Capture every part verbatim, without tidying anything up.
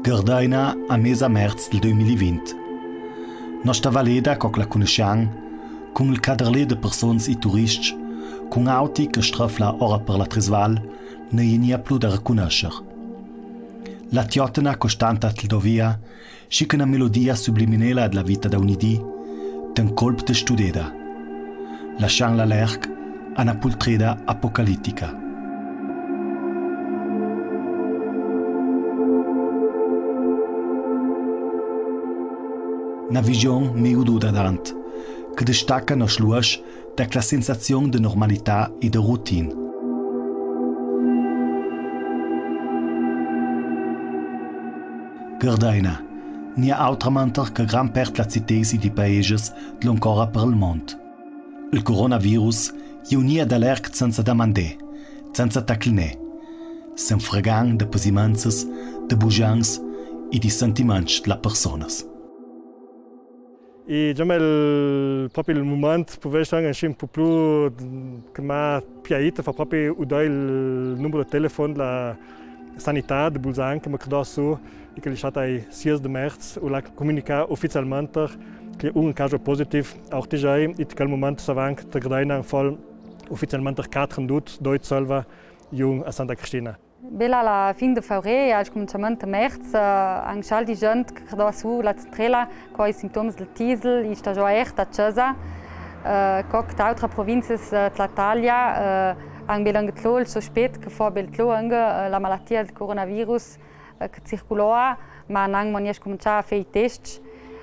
Gardeina, a meza merz dal doi mila vint. Nosta valeda, co che la cunussian, cun il caderlé de persons i turistsch, cun auti che strafla ora per la Tresval, no i è gnà plu da recunusser. La tiottena costanta dal dovia, schi che na melodia subliminela dla vita da ogni dì, ten colp de studeda, laschanla lerg a na pultreda apocalittica. Na vision meududa dant, che destacca noss luosch da chela sensazion de normalità e de routine. Gardeina, gnà autramenter che gran pert dlas citeis e di paeses dl'oncora per il mond. Il coronavirus i è ugnìa da lerg senza damandé, senza taclenè, sen fregan de pesimenses, de bugians e di sentiments dlas personas. E giamò il, proprio il mument, pudeva esse anca un po' più, che m'ha piaciuto, fa proprio udì il numero di telefono della sanità di Bolzan, che mi credo su, e che l'è stata ai sies di merz, u l'ha comunicà ufficialmente che un caso positivo a Ortigiai, e in quel momento savan che te Gdaina fol ufficialmente quattro in tut, doi Zolva, un a Santa Cristina. Bela la fin de fevré, al scuminciament de merz, eh, an chel di gent che credeva su la centrela, co i sintoms del tisel, i sta giò ert a cesa, eh, co che d'autra provinzias, eh, de l'Italia, eh, an bel anche tlo il sospet che fo bel tlo anche, eh, la malatia del coronavirus, eh, che circulava, ma n'an manera scumincià a fà i test.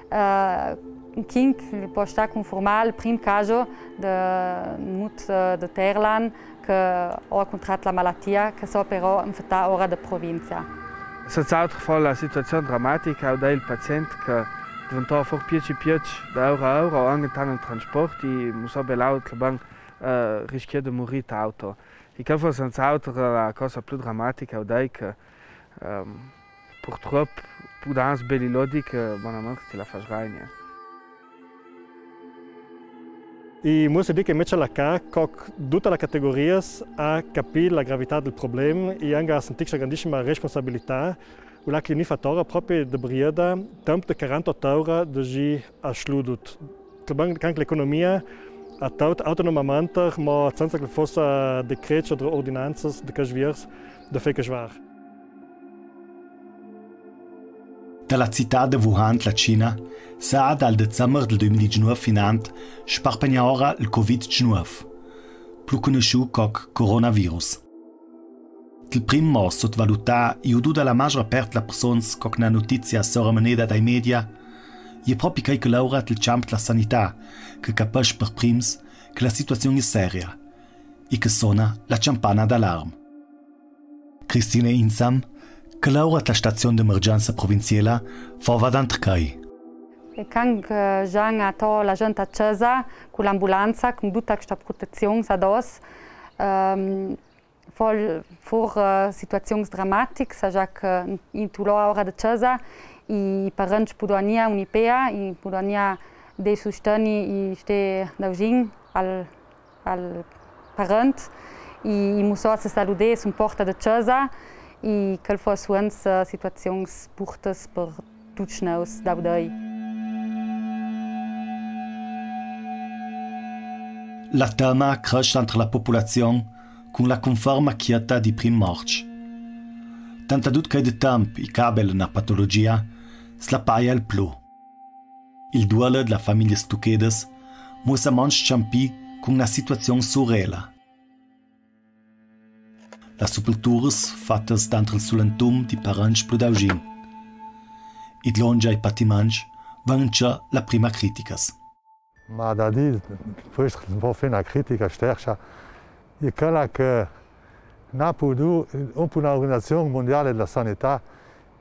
Eh, chinc pò stà cunfurmà al prim caso de mut, eh, de Terlan, che ho incuntrat la malatia, che so però infettà ora de provinzia. Senz'altro fo la situazion dramatica, ho dai il pazient che deventò for più e più da ora a ora, o anche tant il transport, e mu so belau che ben, eh, rischia de murì d'auto. E che fo senz'altro la cosa più dramatica, ho dai che, ehm, purtrop, pudans beli lodi che bonamente ti la fas regna. E mu se dì che mece la ca, co che duta la categorias ha capì la gravità del problem e anca ha sentì sta grandissima responsabilità, u l'ha clinì fatora proprio de brieda, temp de quarantotto ore de gi a sludut. Che ben anca l'economia ha tot autonomamente, ma senza che fosse decrets o ordinanzas de che sviers de fà che svar. Da la cità de Wuhan, la Cina, sa dal dezember del doi mila e diciannove inant sparpagna ora il covid diciannove, plu cunusciù co coronavirus. Dal prim mo sotvalutà e ududa la magjra pert dlas persons co che na notizia sora meneda dai media, e propi chei che laura dal champ dla sanità che capesch per prims che la situazion è seria e che sona la campana d'alarm. Christine Insam, che laura dla stazion d'emergenza provinziela, fo vadant chei. E can che jan a to la gent a cesa cu l'ambulanza, cun duta sta protezion ados, ehm, fo, fo, eh, situazions dramatics, sa già che in tulora ora de cesa, i parents pudonia unipea, i pudonia de susteni i ste daujin al al parent, i, i mu so se saludè sun porta de cesa, i che fo suens, eh, situazions burtas per ducj nous dau dei. La tema cresch antre la populazion cun la cunferma chieta di prim morts. Tant a dut chei de temp i cabel na patologia, s'la paia il plu. Il duoler dla famiglia Stuchedas mussa manch ciampi cun na situazion surreala. Las supulturas fattas dant'al sulentum di parents plu daujin. Id longia i patimanc van ciò la prima criticas. Ma da dì, questo un po' fino a critica stercia, è quella che Napoli, un po' un'organizzazione mondiale della sanità,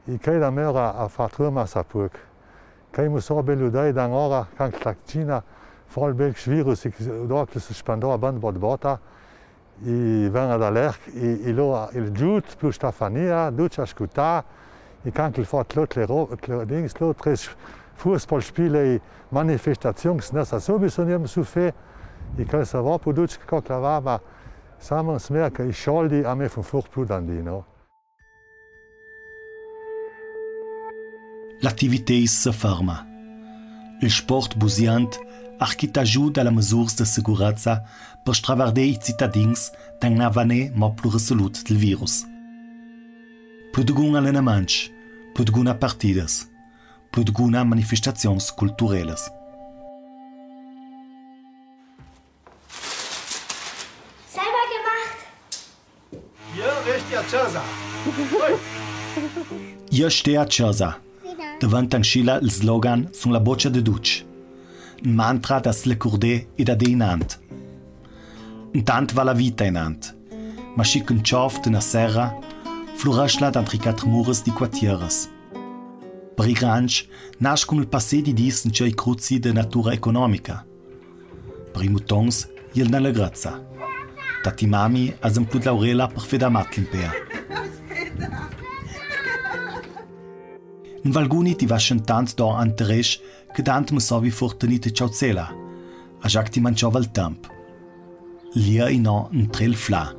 e chei da mera a fa truma sa puc. Chei mu so belu dei dan ora, can che la Cina, fol bel virus, e che dopo che se spandò a band bot bota, i vena da lerc, i, i lo, il giut, plu Stefania, ducj a scutà, i can che fo tlo, tlo, tlo, dings, tlo, tres fuotballspile, i manifestazions, nessa subis un jem su fe, i quel sa va pu ducj co clavà, ma saman smer che i soldi a me fun fur plu dan di, no? L'attività se ferma. Il sport busiant archita giu da la mesurs da segurezza per stravardè i citadins da un avanì mo plu resolut dal virus. Plu dgun alenaments, plu dgun partidas, plu dgun manifestazions culturelas. Selber gemacht. Jeu resti a cesa. Jeu stei a cesa. Deventan schi là il slogan sun la bocia de ducc. Un mantra da se lecurdè e da dè inant. Intant va la vita inant. Ma schi ch'un ciof d'una serra, flurescla dantri quatr muras di quatieras. Per i grancj nasce cun il passé di dis in tschei cruzi de natura economica. Per i mutons jel na la grezza. Tati mami a s'emplud l'aurela per feder matl in pea. In valguni ti va schentant dor anteresch che dant me sovi furtenite ciauzela. A giac ti manchova il temp. Lia i no in trel fla.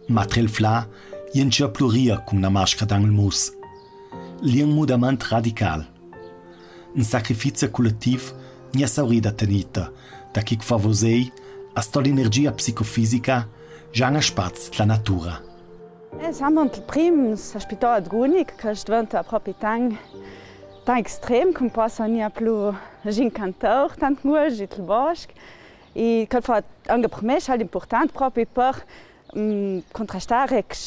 Ma trel fla, jen tschia pluria cun na mascra dan il mus. Lien mudament radical. In sacrifizi culletiv, gnà saurida tenita, da chi che fa vosei, a sto l'energia psicofisica, già na spaz la natura. E, sciamont il prim, s'aspitava d'unic, che sdventa propi tan, tan extrem, che un po' sa gnà plu gincantor, tant muogi il bosc, e che fa anche per me, è important propi per, mm, contrastare che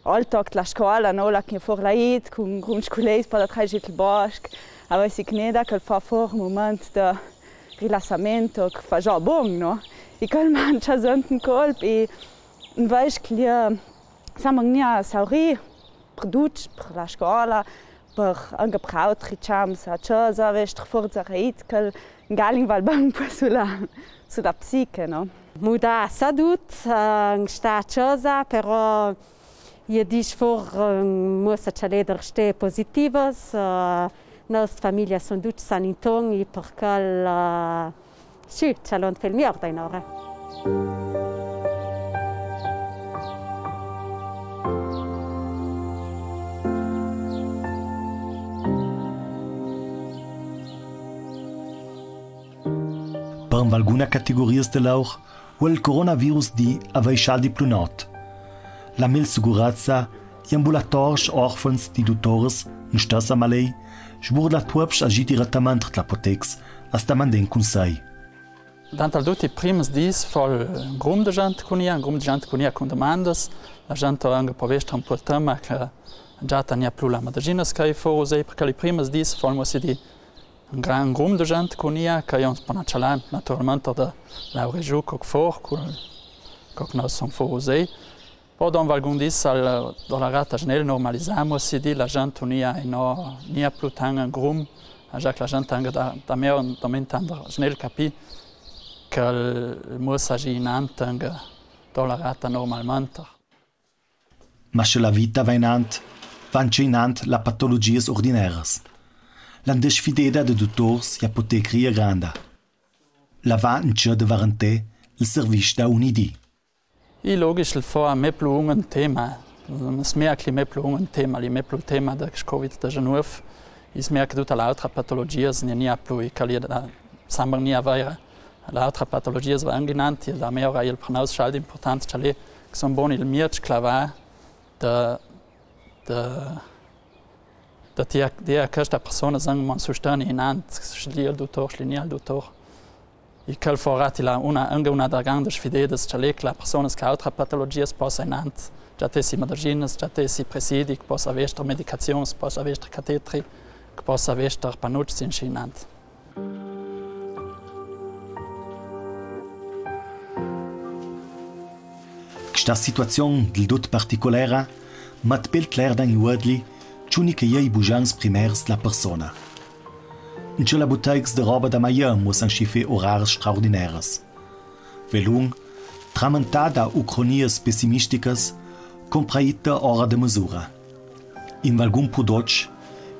Alltag dla scola, no, là che for la id, cun, cun sculeis per da traigi il bosc, avessi gneda che fa for un moment de rilassament, che fa già bon, no? E che mangia sent un colp, e invece che, eh, sciamo gnà sauri, per ducc, per la scola, per anche per autri, ciams, a cesa, vestr forza reit, che in galin val ben un po' sulla, sulla psiche, no? Muda sa dut, eh, sta a cesa, però Jeu disch for, eh, muossa cjaleder ste positivas, eh, noss famiglia son ducc san inton, e per quel, eh, sì, cjalont pel mior da inora. Per valguna categorias de laur, Quel coronavirus di avei schal di plu not. La malsigurazza, i ambulatorios orfans di duttors, in stessa malei, sburda tuobs a gi direttament dl'apotecs, a stamandar cunsei. Dant al duti prims dis fol un grum de gent cun ia, un grum de gent cun ia cun domandas, la gent anca po vestr un po tema che già tania plu la medagina schei fo usei, perché li prims dis fol mo si di Un gran grum de gent cun ia, che io ins pona cjalar, naturalment, de laur giù co che for, co che nos son fo usei. Po don valgun dis al, do la rata schnell normalisà, mo si di la gent unia e no nia plu tan en grum, a già che la gent anca da, da me, da me intender schnell capì che el mo sa gi inant anca do la rata normalment. Ma sche la vita va inant, va anche inant la patologias urdineras. La disfideda de duttors e apotecri e granda. La va anche de varantè il serviz da uni di. I logisch il fo a me plu un tema. Smerc li me plu un tema, li me plu tema de covid diciannove. I smerc tutta l'autra patologias, ni, nia plu, i calia da, samber nia vera. L'autra patologias va anche inant, e da me ora il per nous schal d'important, cioè, che son bon il mieç clavà de, de, de tia, de questa persona, sang man sustani inant, schli al duttor, schli ni al duttor. E quel forat la una, anche una da grande sfide, cioè, che la persona che ha altre patologias possa inant, già te si medagina, già te si presidi, che possa vester medicazions, possa vester catetri, che possa vester panucci inant. Questa situazion del dut particolera met pel cler dan i uodli ciò che i è i bugians primers della persona. Anche la buteigs de roba da maieu mussan schi fé oraras straordineras. Velun, tramentà da ucronias pessimisticas, compraitta ora de mesura. In valgun prodot,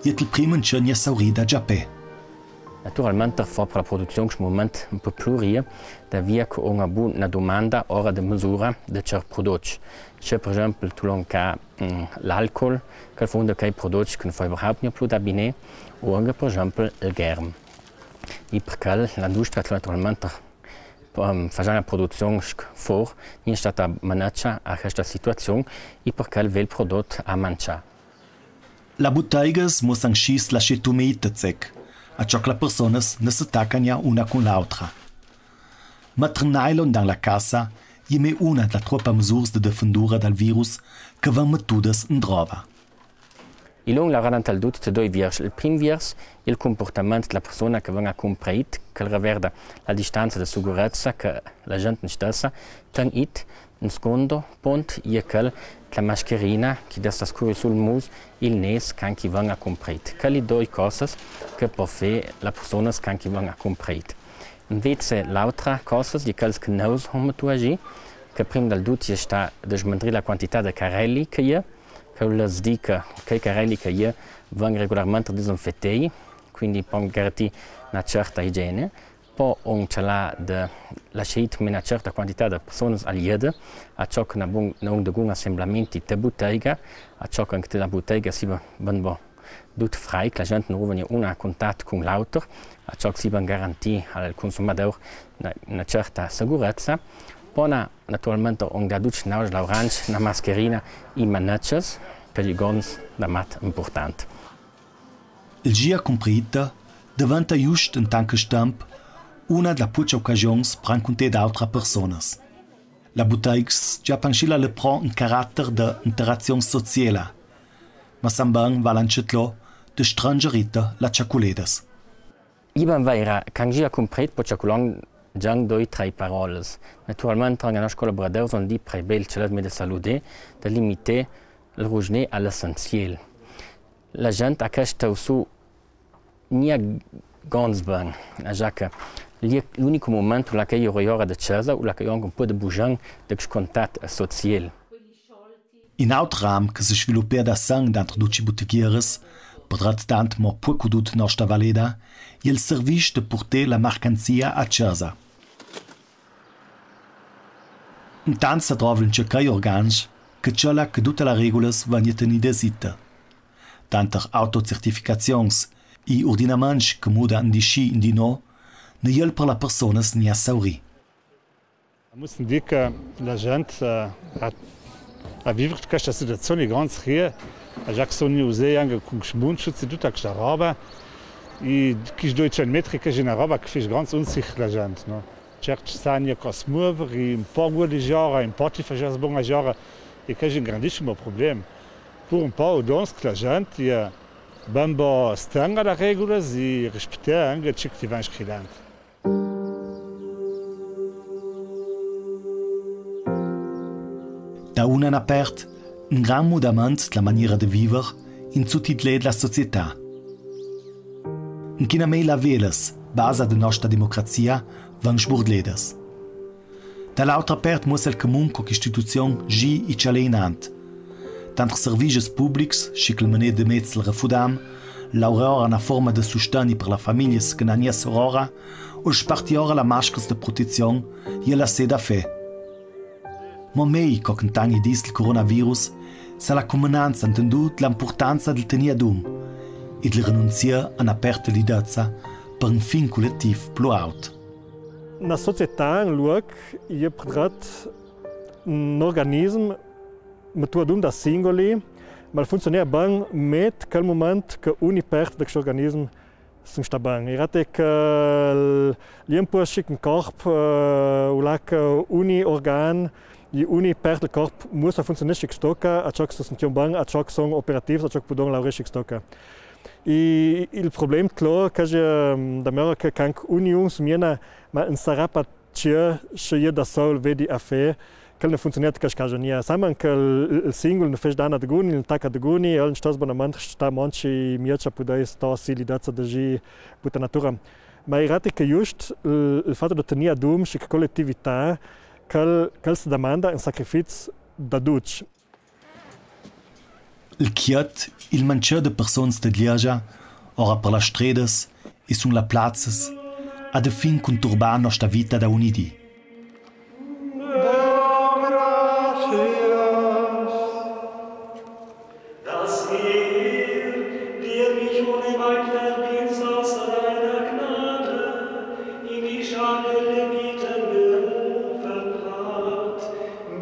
jet il prim anche nia saurida già pe. Naturalmente fo per la produzion sto moment un po' plui rie, da via che on a bu na domanda ora de mesura de cert prodots. Sche per exempel tu lon ca, mm, l'alcol, che fonde che i prodots che no fo iuverhaupt gnà plui da binè, o anche per exempel el germ. I per quel l'industria naturalmente, ehm, fagian la produzion sc-, for, gnà stata manacia a questa situazion, i per quel ve el prodot a mancià. La buteigas muossan schiss la scetumeita zec, a ciò che la personas na se taca gnà una cun l'autra. Metter nylon dan la cassa, i me una da troppe mesurs de defendura dal virus che van mettudas in drova. I lon laura dal dut te doi viers. El prim viers, el comportament de la persona che ven a cumpra it, che reverda la distanza de segurezza che la gente stessa ten it, in secondo pont, i è quel de la mascherina, che desta scuri sul mus, il nes, can chi ven a cumpra it. Quelle doi cosas che po fe la persona can chi ven a cumpra it. Invece l'autra cosa, di quels che nous hom tu agi, che prim dal dut i è sta de smandri la quantità de carelli che i è, che vul dir che quei carelli che i è ven regolarmente disinfettei, quindi pon garanti na certa igiene, po on ce l'ha de lasciar me na certa quantità de personas al iede, a ciò che na bun, non de gun assemblamenti te buteiga, a ciò che anche te la buteiga si ben, ben bo. Dut frai, che la gente no vegna una a contat cun l'auter, a ciò che si ben garantì al consumador na, na certa segurezza. Po na, naturalmente, on da ducc naus laurants, na mascherina i manetschas, che i è gons da mat important. Il gia cumprita deventa just in tant che stemp una da pucce occasions per rancunter d'autra personas. La buteigs giappan schi la lepron in caratter de interazion soziela, ma san ben valan cetlo de strangerita la ciaculedas. I ben vaira, can gia cumprit po ciaculon gian doi trai parolas. Naturalmente, anche nos collaboradors on di prai bel celet me de salude, de limite il rugner a l'essenziel. La gente a questa su gnà gons ben, a già che l'unico momento là che i è ora de cesa, o là che i è un po' de bujan de contat soziel. In aut ram che se sviluppea da sen dantr ducc i buteghieras, per dret tant mo può cudut nosta valeda, i è il service de porter la marcanzia a cesa. Intant sa drovan ce quei organs che cela che duta la regulas vegna tenida zita. Tanter autocertificazions i urdinaments che muda in di schi in di no, ne iel per la personas gnà sauri. Muss dir che la gent, eh, a, a viver questa situazione ganz rie, a già che son io usei anche con smunschuz e tutta questa roba, e chi doi cent metri che è una roba che fece ganz unsich la gent, no? Certi sani a cos muover, e un po' guoli giora, un po' ti faces bona giora, e che è un grandissimo problem. Pur un po' o dons che la gent, e ben bo stenga la regula, si rispetta anche ciò che ti va scrivendo. Da un an apert, un gran mudament dla maniera de viver in tuti i dlei dla società. Inchinamei la velas, basa de nosta democrazia, van sburdledas. Da l'autra part muossa el camun co ch'istituzion gi i cale inant. Tanter servizis publics, schi ch'el manet de mez al refudam, laura ora na forma de sustegni per la famiglias che n'han gnà sorora, o sparti ora la mascras de protezion, i è la seda fe. Mo mei co ch'intagni dis il coronavirus, sa la cumenanza intendut l'impurtanza del tegnir adum e del renunziar a na part de lidezza per un fin cullettiv plu aut. Na società, un luoc, i è per dret un organism, ma tu adum da singoli, ma el funzionea ben met quel moment che uni part de chest organism sun sta ben. I rate che l'impurta che un corp, eh, o là che uni organ, e uni part del corp muossa funzionar che tocca, a ciò che se sention ben, a ciò che son operativs, a ciò che pudon laurar che tocca. E il problem tlo che je, mm, da mera che canc uniun smiena, ma un sarà pa ce, ce i è da sol vedi a fe, che el ne funzionet che scagiania. Saman che il, il singul ne fece dana deguni, ne taca deguni, el ne sta bonament sta monci miecia pudei sta si lidezza de gi buta natura. Ma i rate che just il, il fatto de tegnir adum, schi che collettività, che el, che el se domanda un sacrifiz da ducc. Il chiet, il mancher de persons de dliegia, ora per las stredas, I sun la plazzas, ad a fin cunturbà nosta vita da uni dì. Dass ihr, die ihr mich ohne mein Verdienst aus reiner Gnade in die Schande der Leviten berufen habt,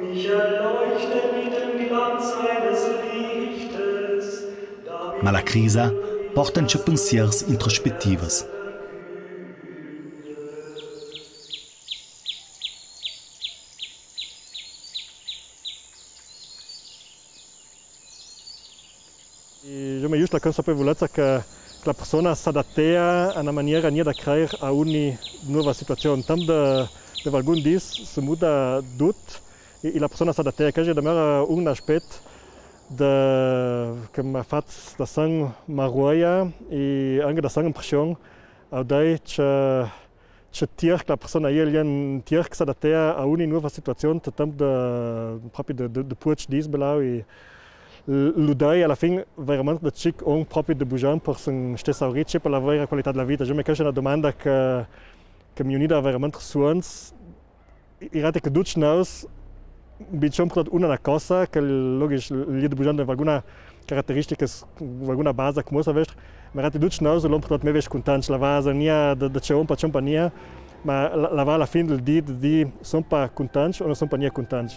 mich erleuchtet mit dem Glanz seines Lichtes, damit Ma la crisa porta ancja pensiers introspettivas. I jo me justa la consapevolezza che, che la persona s'adatea a na maniera gneda a crair a ogni nova situazion. Tant de, de valgun dis se muda dut, i, i la persona s'adatea, che je demora un aspet de, che m'ha fat da san maroia, i anca da san impression, au dai che Che tirc la persona, i el ien tirc s'adatea a ogni nova situazion, tant de, propi de, de, de puec dis belau, i l-, lu dai a la fin veramente de cic on propi de bujan per sen stessa aurice, per la vera qualità de la vita. Jo me cascio na domanda che, che mi è unida veramente suons, i, i rate che ducj nous, Bichon purtat una na cosa, che logic, l'idea de bujan de valguna carateristica, valguna baza, cumo sa vestr, ma rati ducj nous l'on purtat me vest cuntanc, la vaza, nia de, de ce on pa, ce on pa nia, ma la, la va a la fin del dì, del dì, son pa cuntanc o no son pa nia cuntanc.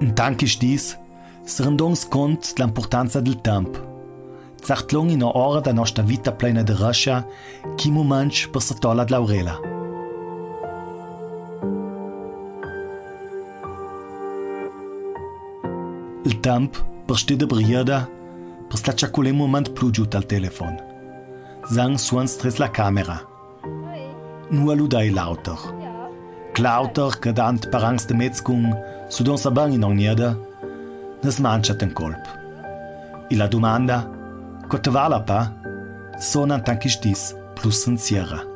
Intant che stis, se rendons cont de la impurtanza del temp. Zartlon ina ora da nosta vita plena de rascia, chi mumancj per se tola de l'aurela. Il temp per stè de briada, per stà ciaculà un moment plu giut al telefon. Zan suons tres la camera. Nua lu dai l'auter. Ch'l'auter che dant par ans de mez cun sudons a ban in ognieda, nes mangia ten colp. E la domanda, co te vala pa, sona intant che stis plus senziera.